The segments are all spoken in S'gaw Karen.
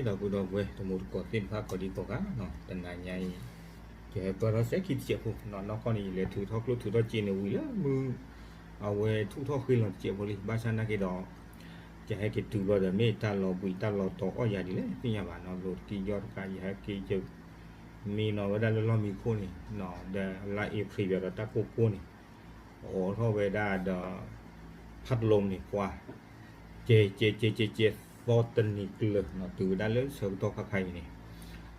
ဒီပုၢ်ဒီဝဲၢ်တံၤသကိးသ့ၣ်တဖၣ်ကိးဒံကိးဂၤ, တနၤညါအံၤ ယဟဲပၢၢ်ထီၣ်စဲခံတစဲးဖိ, နီၢ်ကီၢ်န့ၣ် ယလဲၤထုးထီၣ်ကျိၣ်ထုးထီၣ်စ့န့ၣ်ဝံၤလၢမုၢ် အဝဲထူၣ်ထီၣ်ဃ့လီၤတစဲးဖိလံ, ဘၣ်ဆၣ်နာ်က့ဒီး ယဟဲက့ၤတုၤဘျီဒီး မ့ၢ်တၢ်လီၤဘှံးတၢ်လီၤတီၤအီၣ်ယၤဒ်လဲၣ်သ့ၣ်ညါဘၣ်နီၤ, လိၤတက့ၢ်ယီၢ်တကး ယဟဲက့ၤယ မ့ၢ်နီၤဝဲဒၣ်လၢလီၢ်မံခိၣ်န့ၣ်, ဒီးလါအ့ဖြ့ၣ်ဒီးတၢ်ကိၢ်ကိၢ်န့ၣ် အိးထီၣ်ဝဲဒၣ်ဒီး ဖးတလိန့ၣ်ပှၤ ကဲကဲကဲကဲကဲ သီတနံၤကျၢၤနီၤ, တုၤဝဲဒၣ်လၢဆၢကတီၢ်ခါခါအံၤန့ၣ်,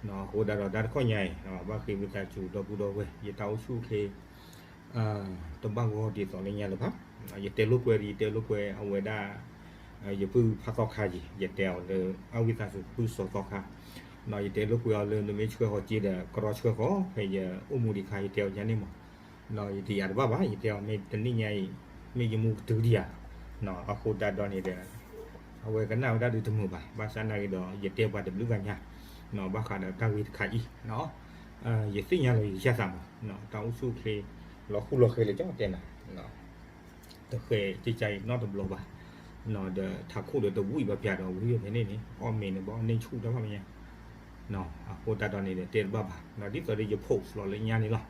အဃိဒၣ်ဒီးတၢ်တခီညါအံၤ ဘၣ်ဃ့ဝံသးစူၤဒီပုၢ်ဒီဝဲၢ် ယတၢ်အိၣ်ဆူၣ်အိၣ်ချ့ တဘၣ်ဂီၢ်ဒ်သိးလၢညါလၢၤဘၣ်, ယတဲလိာ်ကွဲ ယတဲလိာ်ကွဲအဝဲဒၣ် ယပုၢ်ဖးသီခါယံၤ ယတဲအီၤလၢ အဝံသးစူၤပုၢ်စီၤသီခါ, ယတဲလိာ်ကွဲအီၤလၢနမ့ၢ်ဆှၢဃီၤစ့ဒီး ကရီဆှၢဃီၤ ဖဲယအိၣ်မူဒံးခါ ယတဲအီၤယါန့ၣ်မး, ယတယာ်တဘၣ်ဘၣ် ယတဲအီၤ မ့ၢ်တနံၣ်ညါအံၤ မ့ၢ်ယမူကတုၤဒံးဧါ, အဃိဒၣ်ဒီးန့ၣ်ဒီး အဝဲကနၣ်ဝဲဒၣ်ဒုးတမုာ်ဘၣ်, ဘၣ်ဆၣ်နာ်က့ဒီး ယတဲပှၤတဘျုးဂၤညါ ဘၣ်ဃးဒီးတၢ်ဂ့ၢ်တခါအံၤ ယသ့ၣ်ညါလီၤယကစၢ်သးမး, တၢ်အိၣ်ဆူၣ်အိၣ်ချ့ လီၤဃူလီၤဃဲလၢကၠီတဲနၤ တဃဲးကကါအံၤနီတဘျီဘၣ်, ဒီးထးခိၣ်ဒီးတဝံၣ်ဘၣ်ပျၢ်ဒီးဝံၣ်ဖဲန့ၣ်န့ၣ် အီၣ်မ့ၤန့ၣ် ဘၣ်အီၣ်န့ၢ်ဆူၣ်တၢ်ဘၣ်မ့ၢ်ညါ, အဃိတၢ်ဒီးန့ၣ်ဒီးတဲတဘၣ်ဘၣ်, ဒ်သိးဒီးယ post လီၤလၢညါန့ၣ်လီၤ,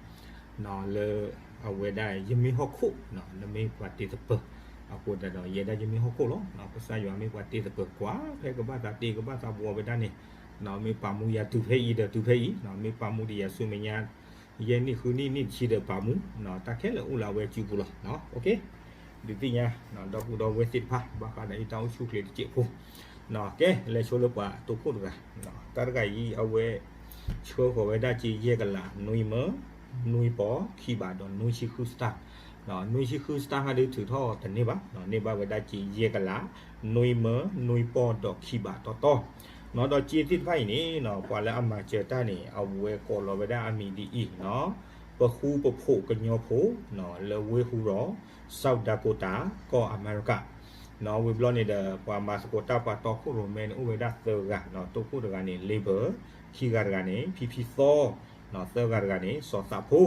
လၢ အဝဲဒၣ်ယမ့ၢ်ဟီၣ်ခိၣ် နမ့ၢ်ပှၤတ့သပၢၤ, အဃိတၢ်ဒီးယဲဒၣ်ယမ့ၢ်ဟီၣ်ခိၣ်လီၤ, ကစၢ်ယွၤမ့ၢ်ပှၤတ့သပၢၤ ကွၢ်ဖဲကဘၣ်သးတ့ကဘၣ်သးဘှီဝဲဒၣ်န့ၣ်, မ့ၢ်ပာ်မူယၤတုၤဖဲအံၤဒီးတုၤဖဲအံၤ, မ့ၢ်ပာ်မူဒံးယၤဆူမဲာ်ညါ ယဲၢ်နံၣ်ဃုနံၣ်နံၣ်တဆံဒီးပာ်မူ, တၢ်ခဲလၢာ်အိၣ်လၢအဝဲစုပူၤလီၤ, ဒုးသ့ၣ်ညါ ဒီပုၢ်ဒီဝဲၢ်သ့ၣ်တဖၣ် ဘၣ်ဃးဒီးယတၢ်အိၣ်ဆူၣ်အိၣ်ချ့တစဲးဖိ, ကဲ လဲၤဆိလၢပှၤတိခိၣ်တဂၤ, တၢ်တဂၤအံၤ အဝဲ ဆှၢဃီၤဝဲဒၣ်က့ယဲၢ်ကလး နွံမၢ နွံပီၢ် ခံဘးဒီးနွံဆံဃုစတၢ်, နွံဆံဃုစတၢ်ဟါဒုးထုးထီၣ်တန့ၢ်ဘၣ်, န့ၢ်ဘၣ်ဝဲဒၣ်က့ယဲၢ်ကလး နွံမၢ နွံပီၢ်ဒီးခံဘးတီတီ ဒီးက့သ့ၣ်တဖၣ်အံၤန့ၣ် ပှၤလၢအမၤစၢၤတၢ်န့ၣ် အဝဲကိးလီၤဝဲဒၣ်အမံၤဒ်အံၤ, ပဃူပဖိးကညီဖိ လၢဝ့ၢ်ဟူဒီး South Dakota ကီၢ်အမဲရကၤ, ဝံၤဘျီန့ၣ်ဒီး ပှၤမၤသကိးတၢ်ပှၤတီခိၣ်ရိၣ်မဲန့ၣ် အိၣ်ဝဲဒၣ်သၢဂၤ, တိခိၣ်တဂၤန့ၣ် Labor, ခံဂၤတဂၤန့ၣ် ဖံဖံသီ, သၢဂၤတဂၤန့ၣ် စီၤသးဖိ,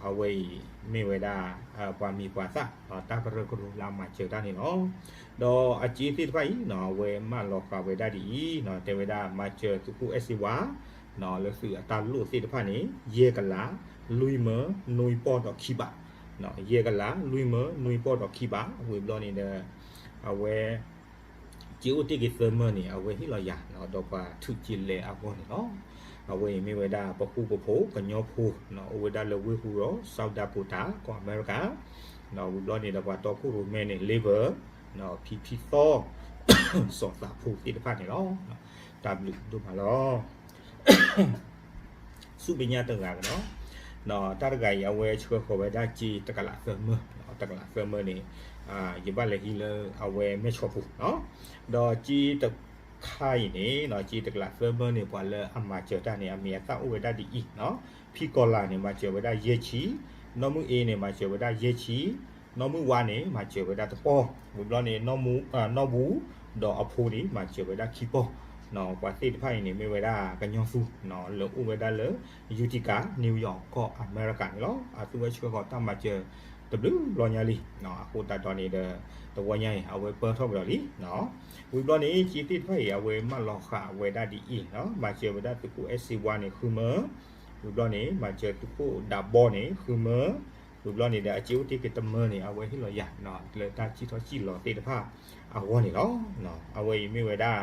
အဝဲအံၤမ့ၢ်ဝဲဒၣ် ပှၤမံၤပှၤသၣ် တၢ်ကရၢကရိလၢအမၤစၢၤတၢ်န့ၣ်လီၤ. ဒီးအက့သ့ၣ်တဖၣ်အံၤ အဝဲမၢလီၤဃာ်ဝဲဒၣ်ဒ်အံၤ, တဲဝဲဒၣ်မၤစၢၤသုးခိၣ်အဲၣ်စ့ဝါ လၢသုးအတၢ်လိၣ်သ့ၣ်တဖၣ်န့ၣ် ယဲၢ်ကလး လွံၢ်မၢ နွံပီၢ်ဒီးခံဘး, ယဲၢ်ကလး လွံၢ်မၢ နွံပီၢ်ဒီးခံဘး, ဝံၤဘျီန့ၣ်ဒီး အဝဲ က့အိၣ်တ့ၢ်က့ၤသၢမၢန့ၣ် အဝဲဟ့ၣ်လီၤယၤ ဒီးပှၤထုးက့လဲၤအဂီၢ်န့ၣ်လီၤ. အဝဲအံၤမ့ၢ်ဝဲဒၣ် ပဃူပဖိးကညီဖိ အိၣ်ဝဲဒၣ်လၢဝ့ၢ်ဟူဒီး South Dakota ကီၢ်အမဲရကၤ, ဝံၤဘျီန့ၣ်ဒီးပှၤတီခိၣ်ရိၣ်မဲန့ၣ် Labor, ဖံဖံသီ စီၤသးဖိသ့ၣ်တဖၣ်န့ၣ်လီၤ. တၢ်ဘျုးဒိၣ်မးလီၤ. ဆူမဲာ်ညါတဂၤကဒီး, တၢ်တဂၤအံၤ အဝဲဆှၢဃီၤဝဲဒၣ်က့တကလးသၢမၢ, တကလးသၢမၢန့ၣ် ယဘၣ်လဲၤဟံးလၢအဝဲမဲၢ်ဆီးပူၤ, ဒီးက့တခါအံၤန့ၣ် က့တကလးသၢမၢန့ၣ် ပှၤလၢအမၤစၢၤတၢ်န့ၣ် အမံၤအသၣ်အိၣ်ဝဲဒၣ်ဒ်အံၤ, ဖံကီၤလၤန့ၣ် မၤစၢၤဝဲဒၣ်ယဲၢ်ဆံ, နီၢ်မုၢ်အ့န့ၣ် မၤစၢၤဝဲဒၣ်ယဲၢ်ဆံ, နီၢ်မုၢ်ဝါန့ၣ် မၤစၢၤဝဲဒၣ်တပီၢ်, ဝံၤဘျီန့ၣ် နီၢ်မူ နီၢ်ဘူဒီးအဖိန့ၣ် မၤစၢၤဝဲဒၣ်ခံပီၢ်, ပှၤသ့ၣ်တဖၣ်အံၤန့ၣ် မ့ၢ်ဝဲဒၣ်ကညီသူ လၢအိၣ်ဝဲဒၣ်လၢ Utica, New York ကီၢ်အမဲရကၤန့ၣ်လီၤ. အသုဝဲဆှၢဃီၤတၢ်မၤစၢၤတဘျုးဘျီညါလံ, အဃိသတးဒီးန့ၣ်ဒီး တဝီညါအံၤ အဝဲပၢၢ်ထီၣ်ကဒီးလံ. ဝံၤဘျီန့ၣ် က့သ့ၣ်တဖၣ်အံၤ အဝဲမၢလီၤဃာ်ဝဲဒၣ်ဒ်အံၤ, မၤစၢၤဝဲဒၣ်သုးခိၣ်အဲၣ်စ့ဝါန့ၣ် ဃုမၢ, ဝံၤဘျီန့ၣ် မၤစၢၤသုးခိၣ်ဒးဘီန့ၣ် ဃုမၢ, ဝံၤဘျီန့ၣ်ဒီး အက့အိၣ်တ့ၢ်က့ၤတမၢန့ၣ် အဝဲဟ့ၣ်လီၤယၤ လၢတၢ်စံၣ်ထီၣ်စံၣ်လီၤသ့ၣ်တဖၣ်အဂီၢ်န့ၣ်လီၤ. အဝဲအံၤမ့ၢ်ဝဲဒၣ်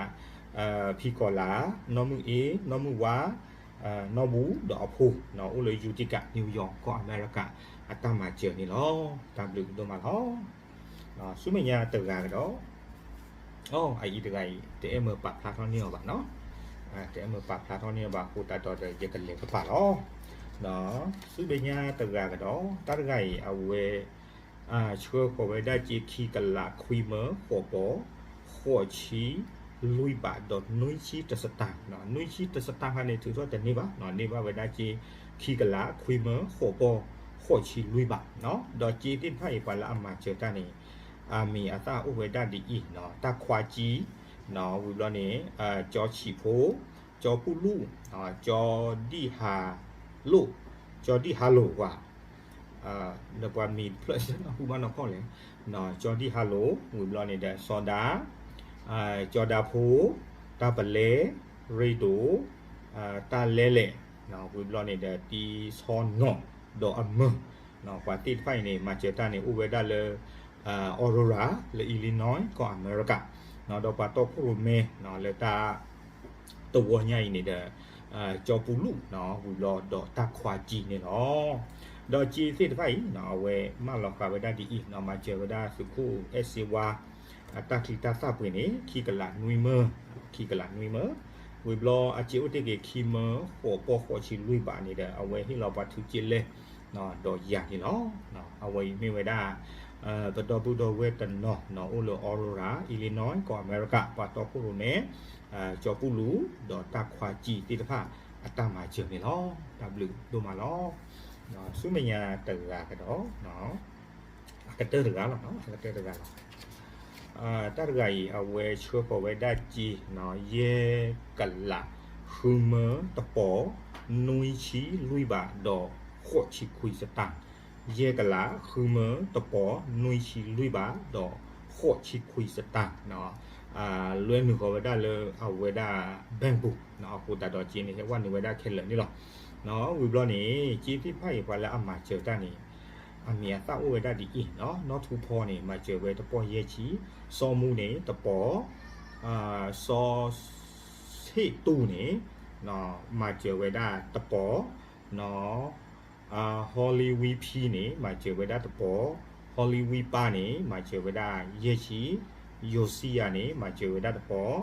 ဖံကီၤလၤ, နီၢ်မုၢ်အ့, နီၢ်မုၢ်ဝါ, နီၢ်ဘူဒီးအဖိ, အိၣ်လၢ Utica, New York ကီၢ်အမဲရကၤ အတၢ်မၤစၢၤန့ၣ်လီၤ. တၢ်ဘျုးဒိၣ်မးလီၤ. ဆူမဲာ်ညါတဂၤကဒီး, အအံၤတဂၤအံၤ တအဲၣ်မၢပာ်ဖျါထီၣ်န့ၢ်အီၤဘၣ်နီၤ, တအဲၣ်မၢပာ်ဖျါထီၣ်န့ၢ်အီၤဘၣ်အဃိသတးဒီး ယကလဲၤကပၤလီၤ. ဆူမဲာ်ညါတဂၤကဒီး တၢ်တဂၤအံၤ အဝဲ ဆှၢဃီၤဝဲဒၣ်က့ခံကလးခွံမၢဃိးပီၢ် ဃိးဆံလွံၢ်ဘးဒီးနွံဆံတစတၢ်, နွံဆံတစတၢ်ခါန့ၣ် ထုးထီၣ်တန့ၢ်ဘၣ်, န့ၢ်ဘၣ်ဝဲဒၣ်က့ခံကလးခွံမၢဃိးပီၢ် ဃိးဆံလွံၢ်ဘး, ဒီးက့သ့ၣ်တဖၣ်အံၤ ပှၤလၢအမၤစၢၤတၢ်န့ၣ် အမံၤအသၣ်အိၣ်ဝဲဒၣ်ဒ်အံၤ, တၢ်ခွါကံ, ဝံၤဘျီန့ၣ် ကၠီဆံးဖိ, ကၠီပူၣ်လူၣ်, ကၠီဒံၣ်ဟးလိၣ်, ကၠီဒံၣ်ဟးလိၣ်ဝဲ ဒီးပှၤမံၤတဖျၢၣ် ဟူဘၣ်နီၢ်ကီၢ်လဲၣ်, ကၠီဒံၣ်ဟးလိၣ်, ဝံၤဘျီန့ၣ်ဒီး စီၤဒၤ, ကၠီဒၤဖိ, တၢ်ပလဲ, ရ့တိၤ, တၢ်လဲလဲၣ်, ဝံၤဘျီန့ၣ်ဒီး တံဆီနီၣ်, ဒီးအမၢၢ်, ပှၤသ့ၣ်တဖၣ်အံၤန့ၣ် မၤစၢၤတၢ်န့ၣ် အိၣ်ဝဲဒၣ်လၢ Aurora လၢ Illinois ကီၢ်အမဲရကၤ, ဒီးပှၤတီခိၣ်ရိၣ်မဲ လၢတၢ် တဝီညါအံၤန့ၣ်ဒီး ကၠီပူလူၣ် ဝံၤဘျီဒီးတၢ်ခွါကၠံန့ၣ်လီၤ. ဒီးကၠံသ့ၣ်တဖၣ်အံၤ အဝဲမၢလီၤဃာ်ဝဲဒၣ်ဒ်အံၤ မၤစၢၤဝဲဒၣ်သုးခိၣ်အဲၣ်စ့ဝါ တၢ်ချံတၢ်သၣ်ပှ့ၤန့ၣ် ခံကလးနွံမၢ, ခံကလးနွံမၢ, ဝံၤဘျီအစ့အိၣ်တ့ၢ်က့ၤခံမၢဃိးပီၢ်ဃိးဆံလွံၢ်ဘးန့ၣ်ဒီး အဝဲဟ့ၣ်လီၤပှၤထုးကၠံလဲၢ် ဒီးယၤန့ၣ်လီၤ. အဝဲအံၤမ့ၢ်ဝဲဒၣ် ပဒီပုၢ်ဒီဝဲၢ်တနီၤ အိၣ်လၢ Aurora Illinois ကီၢ်အမဲရကၤ ပှၤတီခိၣ်ရိၣ်မဲ ကၠီပူလူၣ် ဒီးတၢ်ခွါကၠံသ့ၣ်တဖၣ် အတၢ်မၤစၢၤန့ၣ်လီၤ. တၢ်ဘျုးဒိၣ်မးလီၤ. ဆူမဲာ်ညါတဂၤကဒီး အကတၢၢ်တဂၤလီၤ, အကတၢၢ်တဂၤလီၤ. တၢ်တဂၤအံၤ အဝဲဆှၢဃီၤဝဲဒၣ်ကၠံ ယဲၢ်ကလး ဃုမၢတပီၢ် နွံဆံလွံၢ်ဘးဒီးဃိးဆံခွံစတၢၢ်, ယဲၢ်ကလး ဃုမၢတပီၢ် နွံဆံလွံၢ်ဘးဒီးဃိးဆံခွံစတၢၢ်, လွဲနုာ်ဃီၤဝဲဒၣ်လၢအဝဲဒၣ် bank ပူၤ အဃိသတးဒီးကၠံန့ၣ် ဟဲဝဲနုာ်ဝဲဒၣ်ခဲလၢာ်န့ၣ်လီၤ. ဝံၤဘျီန့ၣ် ကၠံသ့ၣ်တဖၣ်အံၤ ပှၤလၢအမၤစၢၤတၢ်န့ၣ် အမံၤအသၣ်အိၣ်ဝဲဒၣ်ဒ်အံၤ, နီၢ်ထူဖီန့ၣ် မၤစၢၤဝဲတပီၢ်ယဲၢ်ဆံ, စီၤမူန့ၣ်တပီၢ်, စီၤဆ့ၣ်တူၢ်န့ၣ် မၤစၢၤဝဲဒၣ်တပီၢ်, ဟီလံဝံဖံန့ၣ် မၤစၢၤဝဲဒၣ်တပီၢ်, ဟီလံဝံပၢ်န့ၣ် မၤစၢၤဝဲဒၣ်ယဲၢ်ဆံ, ယိၤစံယၤန့ၣ် မၤစၢၤဝဲဒၣ်တပီၢ်,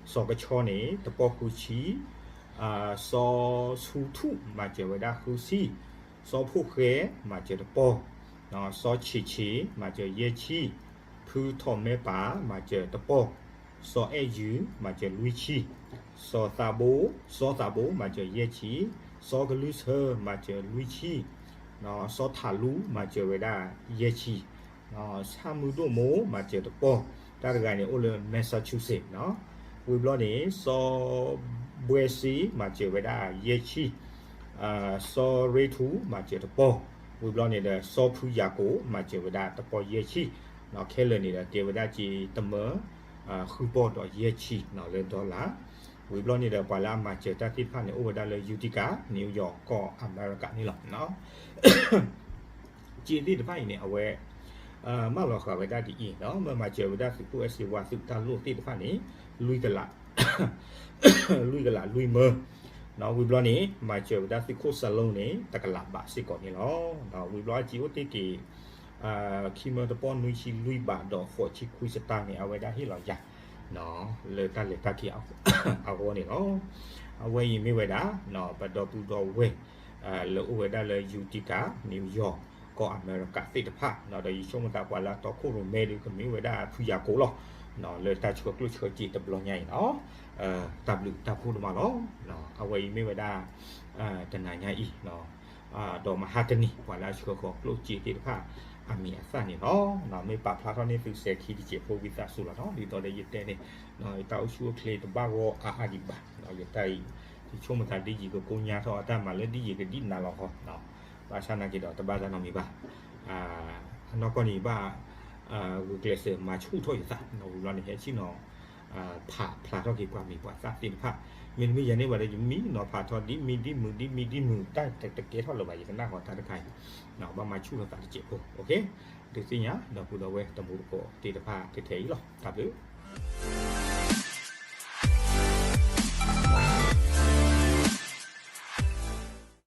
စီၤကဆီန့ၣ် တပီၢ်ဃုဆံ, စီၤဆူထူၣ် မၤစၢၤဝဲဒၣ်ဃုဆံ, စီၤဖိၣ်ဃဲ မၤစၢၤတပီၢ်, စီၤဆံးဆံး မၤစၢၤယဲၢ်ဆံ, ဖုထီၣ်မဲပာ် မၤစၢၤတပီၢ်, စီၤအဲၣ်ယု မၤစၢၤလွံၢ်ဆံ, စီၤသးဘိ, စီၤသးဘိ မၤစၢၤယဲၢ်ဆံ, စီၤကလုၢ်ဆၢ မၤစၢၤလွံၢ်ဆံ, စီၤထးလူ မၤစၢၤဝဲဒၣ်ယဲၢ်ဆံ, ဆၣ်မုၢ်ဒိၣ်မိၢ် မၤစၢၤတပီၢ်, တၢ်တဂၤန့ၣ်အိၣ်လၢ Massachusetts နီၤ, ဝံၤဘျီန့ၣ် စီၤဘှဲစ့ မၤစၢၤဝဲဒၣ်ယဲၢ်ဆံ, စီၤရ့ထူ မၤစၢၤတပီၢ်, ဝံၤဘျီန့ၣ်ဒီး စီၤဖုယၤကိာ် မၤစၢၤဝဲဒၣ်တပီၢ်ယဲၢ်ဆံ, ခဲလၢာ်န့ၣ်ဒီးကဲဝဲဒၣ်က့ၤတမၢ ဃုပီၢ်ဒီးယဲၢ်ဆံ လၢ dollar, ဝံၤဘျီန့ၣ်ဒီး ပှၤလၢအမၤစၢၤတၢ်သ့ၣ်တဖၣ်န့ၣ် အိၣ်ဝဲဒၣ်လၢ Utica, New York ကီၢ်အမဲရကၤန့ၣ်လီၤ. ကၠံသ့ၣ်တဖၣ်အံၤန့ၣ် အဝဲ မၢလီၤဃာ်ဝဲဒၣ်ဒ်အံၤ, မၢမၤစၢၤဝဲဒၣ်သုးခိၣ်အဲၣ်စ့ဝါသုးတၢ်လိၣ်သ့ၣ်တဖၣ်န့ၣ် လွံၢ်ကလး, လွံၢ်ကလးလွံၢ်မၢ, ဝံၤဘျီန့ၣ် မၤစၢၤဝဲဒၣ်သုးခိၣ်စလိန့ၣ် တကလးဘးစ့ၢ်ကီးန့ၣ်လီၤ. ဝံၤဘျီအစ့အိၣ်တ့ၢ်က့ၤ ခံမၢတပီၢ်နွံဆံလွံၢ်ဘးဒီးဃိးဆံခွံစတၢၢ်န့ၣ် အဝဲဒၣ်ဟ့ၣ်လီၤယၤ လၢတၢ်လဲၤတၢ်က့ၤအဂီၢ်န့ၣ်လီၤ. အဝဲအံၤမ့ၢ်ဝဲဒၣ် ပဒီပုၢ်ဒီဝဲၢ် လၢအိၣ်ဝဲဒၣ်လၢ Utica, New York ကီၢ်အမဲရကၤသ့ၣ်တဖၣ်, ဒီးယဆိကမိၣ်သးပှၤလၢတီခိၣ်ရိၣ်မဲဒီး ကမ့ၢ်ဝဲဒၣ်ဖုယၤကိာ်လီၤ, လၢတၢ်ဆှၢကျိၣ်ဆှၢစ့တဘျီညါအံၤလီၤ. တၢ်ဘျုးတၢ်ဖှိၣ်ဒိၣ်မးလီၤ. အဝဲအံၤမ့ၢ်ဝဲဒၣ် တနၤညါအံၤ ဒီးမဟါတနံၤ ပှၤလၢအဆှၢဃီၤကျိၣ်စ့သ့ၣ်တဖၣ် အမံၤအသၣ်န့ၣ်လီၤ. မ့ၢ်ပာ်ဖျါထီၣ်န့ၢ်သုစဲၤခံတစဲးဖိ ဝံသးစူၤလီၤနီၤ. ဒ်သိးဒီးယတဲန့ၣ် ယတၢ်အိၣ်ဆူၣ်အိၣ်ချ့ တဘၣ်ဂီၢ်အါအါဒံးဘၣ်. ယတၢ်အံၤ ယဆိကမိၣ်သးဒ်ယကကိညါထီၣ်အတၢ်မၤလၢဒ်ယကဒံးနၤလီၤဃီ, ဘၣ်ဆၣ်နာ်က့ဒီး တဘၣ်တၢ်နီတမံၤဘၣ်. အနီၢ်ကီၢ်န့ၣ်ဘၣ် ဂုာ်ကျဲးစၢးမၤဆူၣ်ထီၣ်ယသး ဝံၤဘျီန့ၣ် ဟဲဆ့ၣ်နီၤ ဖးဖျါထီၣ်က့ၤပှၤမံၤပှၤသၣ်သ့ၣ်တဖၣ်. မ့တမ့ၢ်ယၤန့ၣ်ဘၣ်ဒီး ယမံနီၤဖးထီၣ်ဒ်မံၤဒ်မုာ်ဒ်မံၤဒ်မုာ် တၢ်တကဲထီၣ်လၢၤဘၣ် ယကနၣ်ဃီၤတၢ်တခါအံၤ ဘၣ်မၤဆူၣ်ထီၣ်သးတစဲးဖိ. ဒုးသ့ၣ်ညါ ဒီပုၢ်ဒီဝဲၢ်တံၤသကိးသ့ၣ်တဖၣ်ထဲအံၤလီၤ. တၢ်ဘျုး